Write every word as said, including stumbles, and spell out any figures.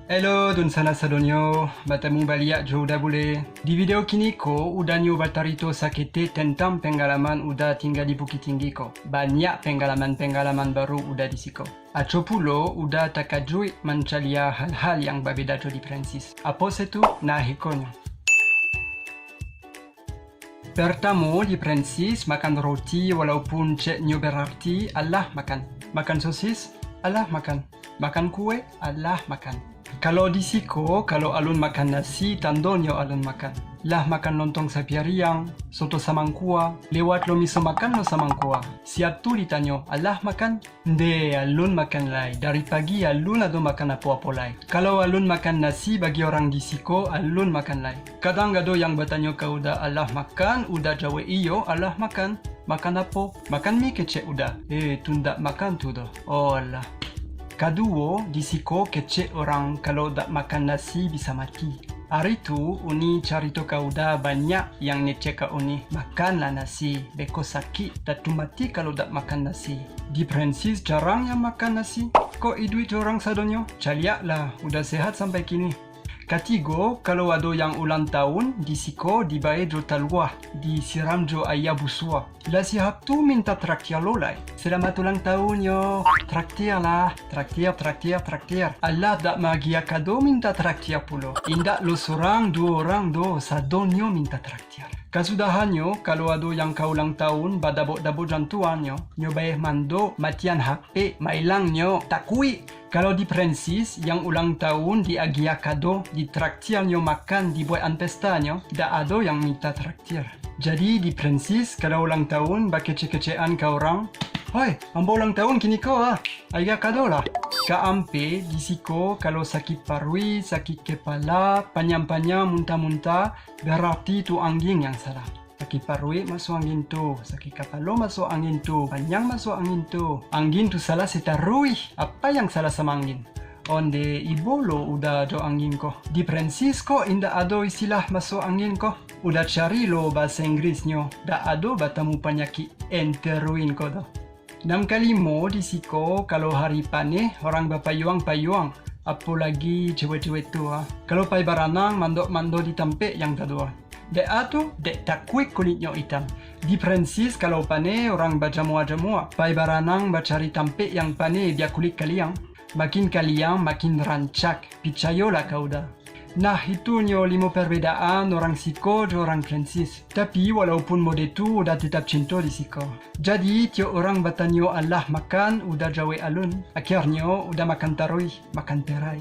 Hello, dunsanak sadonyo, batamu baliak jo Uda Bule. Di video kini ko, Uda nio bacarito saketek tentang pengalaman Uda tingga di Bukittinggi ko. Banyak pengalaman-pengalaman baru Uda di siko. Aco pulo, Uda takajuik mancaliak hal-hal yang babeda jo di Prancis. Apo se tu? Nah, ikonyo. Pertamo, di Prancis, makan roti walaupun cek nyo berarti alah makan. Makan sosis, alah makan. Makan kue, alah makan. Kalau di siko, kalau alun makan nasi, tandonyo alun makan. Lah makan lontong sapiariang, soto samangkua, lewat lo miso makan lo samangkua. Siap tu ditanyo, alah makan? Nde, alun makan lai. Dari pagi alun ado makan apo-apo lai. Kalau alun makan nasi, bagi orang di siko, alun makan lai. Kadang ado yang batanyo ka Uda, alah makan? Uda jawek, iyo, alah makan. Makan apo? Makan mi, kecek Uda. Eh, tu ndak makan tu doh. Oh alah. Kaduo, di siko kecek orang kalau dak makan nasi bisa mati. Ari tu, Uni carito ka Uda, banyak yang ngecek ka Uni, makanlah nasi, beko sakik, tantu mati kalau dak makan nasi. Di Prancis jarang yang makan nasi. Kok iduik jo urang sadonyo? Caliaklah, Uda sehat sampai kini. Katigo, kalau ado yang ulang tahun, di siko dibae jo taluah, disiram jo aia busua. Lah siap tu minta traktir lo lai. Selamat ulang tahun yo. Traktir lah. Traktir, traktir, traktir. Alah dak maagiah kado minta traktir pulo. Indak lo surang, duo urang doh, sadonyo minta traktir. Kasudahannyo, kalau ado yang ka ulang tahun, badabok-dabok jantuannyo, nyo bae mandok, matian hapek, mailangnyo, takuik. Kalau di Prancis, yang ulang tahun diagiah kado, ditraktirnyo makan, dibuekan pestanyo, dak ado yang minta traktir. Jadi, di Prancis, kalau ulang tahun, bakecek-kecekan ka urang, "Hoi, ambo ulang tahun kiniko ah, agiah kado lah." Kaampe, di siko, kalau sakik paruik, sakik kepala, panyang-panyang, muntah-muntah, bararti tu anggin yang salah. Sakik paruik masuak anggin tu, sakik kapalo masuak anggin tu, panyang masuak anggin tu. Anggin tu salah sataruih. Apa yang salah samo anggin? Onde ibo lo Uda jo anggin ko. Di Prancis ko indak ado istilah masuak anggin ko. Uda cari lo bahasa Inggrisnyo, dak ado batamu panyakik enteruin ko doh. Nan kalimo, di siko, kalau hari paneh, urang bapayuang-payuang, apolagi cewek-cewek tu, ah. Kalau pai baranang, mandok-mandok di tampek yang taduo. Dek a tu, dek takuik kulitnyo itam. Di Prancis, kalau paneh, urang bajamua-jamua, pai baranang, bacari tampek yang paneh, bia kulik kaliang. Makin kaliang, makin rancak. Picayolah ka Uda. Nah, itunyo limo perbedaan urang siko jo urang Prancis. Tapi, walaupun mode tu, Uda tetap cinto di siko. Jadi, tiok urang batanyo alah makan, Uda jawek alun. Akhirnyo, Uda makan taruih, makan perai.